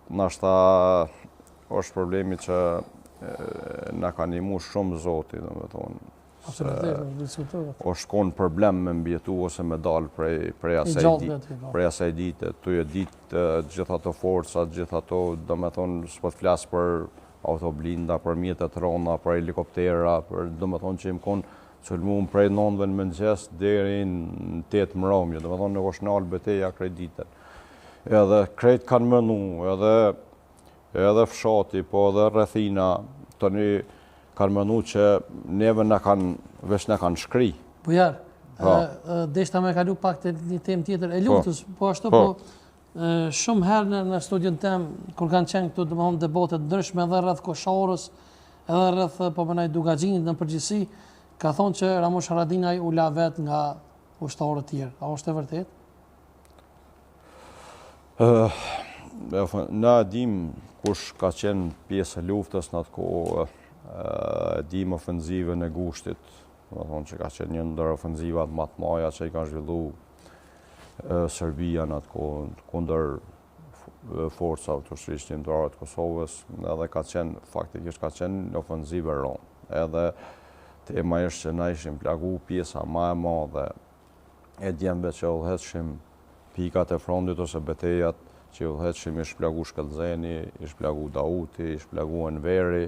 Nashta është problemi që na ka nimu shumë Zoti, domethonë. Absolutisht, Osht konë problem me mbijetu ose me dalë prej, prej asaj dite, po. prej asaj dite, tu e ditë gjithë ato forca, gjithë ato, domethonë, s'po të flas për autoblinda, për mjete të rona, për helikoptera, për, domethonë që jem konë sulmum prej nondëve në mëngjes deri në tetë mramje, domethonë nuk është nalë beteja krejt ditën. Edhe krejt kanë menu, edhe edhe fshati, po edhe rrethina, tani kanë menu që neve na kanë, veç na kanë shkri. Bujar, po. deshta me kalu pak te një temë tjetër, e po. luftës, po ashtu po, po shumë herë në, në studion tem, kur kanë qenë këtu, domethonë, debate të ndryshme edhe rreth Kosharës, edhe rreth, po menoj, Dukagjinit në përgjithësi, ka thonë që Ramush Haradinaj u la vetë nga ushtarët tjerë. A është e vërtetë? Na e dim kush ka qenë pjesë e luftës në atë kohë, e dim ofenzivën e gushtit, domethonë që ka qenë një ndër ofenzivat ma të mdhaja që i ka zhvillu Serbia në atë kohë kundër forcave të ushtrisë çlirimtare të Kosovës, edhe ka qenë, faktikisht ka qenë një ofenzivë e ronë. Edhe tema është që na ishim plagu pjesa ma e madhe e djemve që udhëheqshim pikat e frontit ose betejat që i udhëheqshim ish plagu Shkëlzeni, ish plagu Dauti, ish plagu Enveri,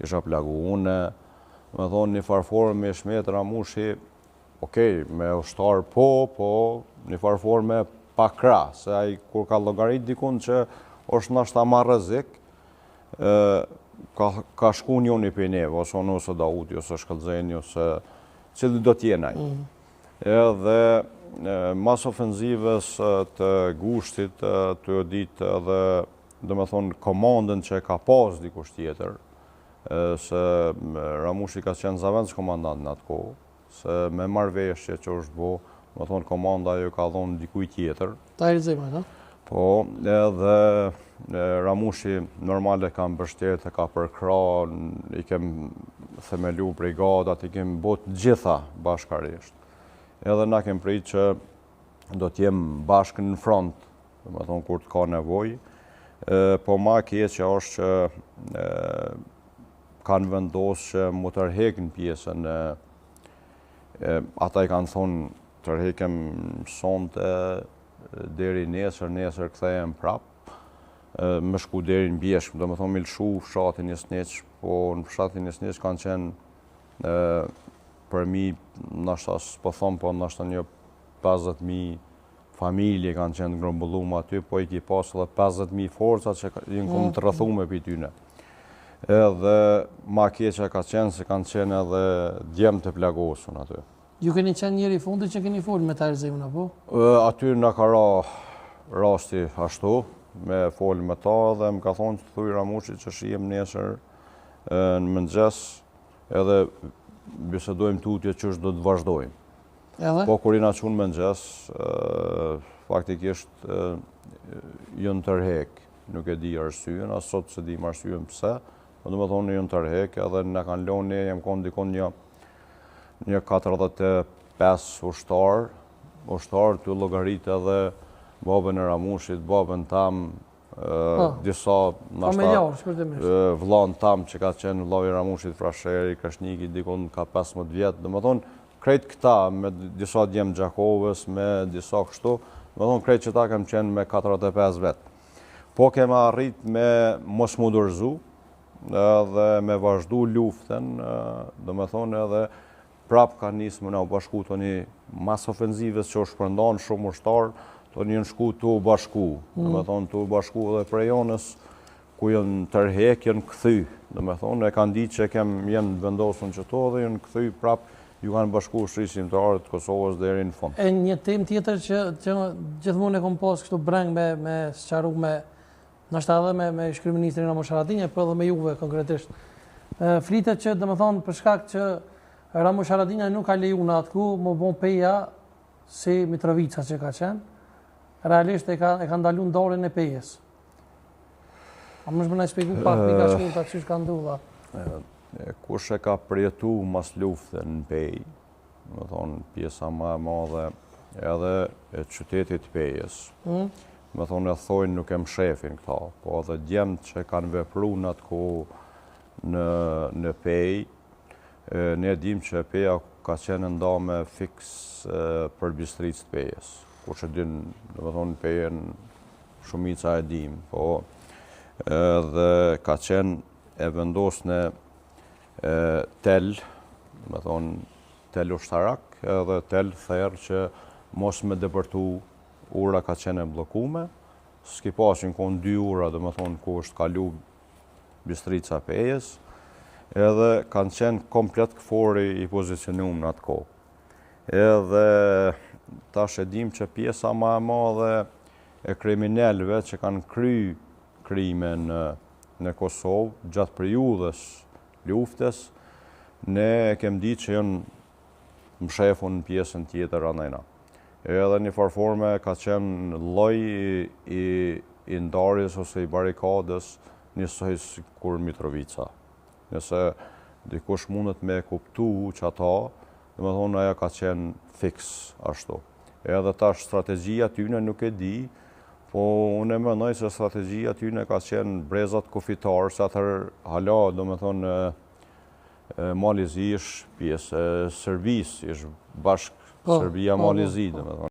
isha plagu une. Domethonë, një farë forme ish met Ramushi, okej, me ushtar po, po, një farë forme pa krah, se ai kur ka llogarit dikun që është nashta ma rrezik, ka, ka shku njoni prej neve, ose unë, ose Dauti, ose Shkëlzeni, ose cili do t'jenë ai. Mm. Edhe mas ofenzivës të gushtit tu e ditë edhe, domethonë, komandën që e ka pas dikush tjetër, se Ramushi ka qenë zavendës komandant në atë kohë, se me marrëveshje që është bo, domethonë, komanda ju ka dhonë dikuj tjetër. Tahir Zemaj, no? Po, edhe Ramushi normal e ka mbështet, e ka përkrah, i kem themelu brigadat, i kem bo të gjitha bashkarisht. Edhe na kem prit që do t'jem bashkë në front, domethonë kur të ka nevojë, po ma keqja është që kanë vendosë që mu tërhek në pjesën e, ata i kanë thonë tërhekem sonte deri nesër, nesër kthehem prap, me shku deri në bjeshkë, domethonë me lëshu fshatin Jesniq, po në fshatin Jesniq kanë qenë përmi, nashta s'po thom, po nashta një 50.000 familje kanë qenë të grumbullume aty, po i ki pas edhe 50.000 forca që janë konë të rrethume prej tyne. Edhe ma keqja ka qenë se kanë qenë edhe djem të plagosun aty. Ju keni qenë njeri i fundit që keni folë me Tahir Zemën, apo? Aty na ka ra rasti ashtu, me folë me ta dhe më ka thonë që thuj Ramushit që shihem nesër në mëngjes edhe bisedojmë tutje qysh do të vazhdojmë. Edhe? Po kur jena çu në mëngjes, faktikisht janë tërhek, nuk e di arsyen, as sot s'e dim arsyen pse, po domethonë janë tërhek edhe na kanë lonë ne jem konë dikun një një 45 ushtar, ushtar tu llogarit edhe babën e Ramushit, babën tam, po, disa nashta vllan tam që ka qenë vllau i Ramushit, Frasheri, Krashniki, dikun ka 15 vjet, domethonë, krejt këta me disa djem Gjakovës, me disa kështu, domethonë, krejt qëta kem qenë me 45 vet. Po kemi arrit me mos mu dorëzu, edhe me vazhdu luftën, domethonë edhe prap ka nisë me na u bashku tani mas ofenzivës që u shpërndan shumë ushtarë, tani janë shku tu u bashku, mm. domethonë tu u bashku edhe prej onës, ku janë tërhek, janë kthy, domethonë, e kanë ditë që kem janë vendosun qëtu dhe janë kthy prap, ju kanë bashku ushtrisë çlirimtare të Kosovës deri në fund. E një temë tjetër që, që gjithmonë e kom pas kështu brengë me, me sqaru me, ndoshta edhe me, me ish-kryeministrin Ramush Haradinaj, po edhe me juve konkretisht. Flitet që, domethonë, për shkak që Ramush Haradinaj nuk ka leju në atë kohë, m'u bo Peja si Mitrovica që ka qenë, realisht e ka, e ka ndalu ndarjen e Pejës. A munesh me na shpjegu pak pika shkurta qysh ka ndodhur? Kush e ka përjetu mas lufte në Pejë, domethonë pjesa ma e madhe edhe e qytetit Pejës, mm. Domethonë e thojnë nuk e mshefin këta, po edhe djemtë që kanë vepru në atë kohë në, në Pejë, ne e dim që Peja ka qenë e ndame fiks për Bistricë të Pejës. Kush e din, domethonë Pejën, shumica e dim, po edhe ka qenë e vendosë në tel, domethonë tel ushtarak edhe tel therë që mos me depërtu ura ka qenë e bllokume, s'ki pa që në konë dy ura, domethonë ku është kalu Bistrica e Pejës, edhe kanë qenë komplet KFOR-i i pozicionum në atë kohë. Edhe tash e dim që pjesa ma e madhe e kriminelve që kanë kry krime në, në Kosovë gjatë periudhës luftës, ne e kem ditë që janë mshefun në pjesën tjetër andejna. Edhe një farë forme ka qenë lloj i, i ndarjes ose i barikadës njësoj sikur Mitrovica. Nëse dikush mundet me kuptu që ata, domethonë ajo ka qenë fiks ashtu. Edhe tash strategjia tyne nuk e di, po unë e mendoj se strategjia tyne ka qenë brezat kufitar, se atëherë hala, domethonë, Mali i Zi ish pjesë e Serbisë, ish bashkë po, Serbia po, Mali i Zi, po. domethonë.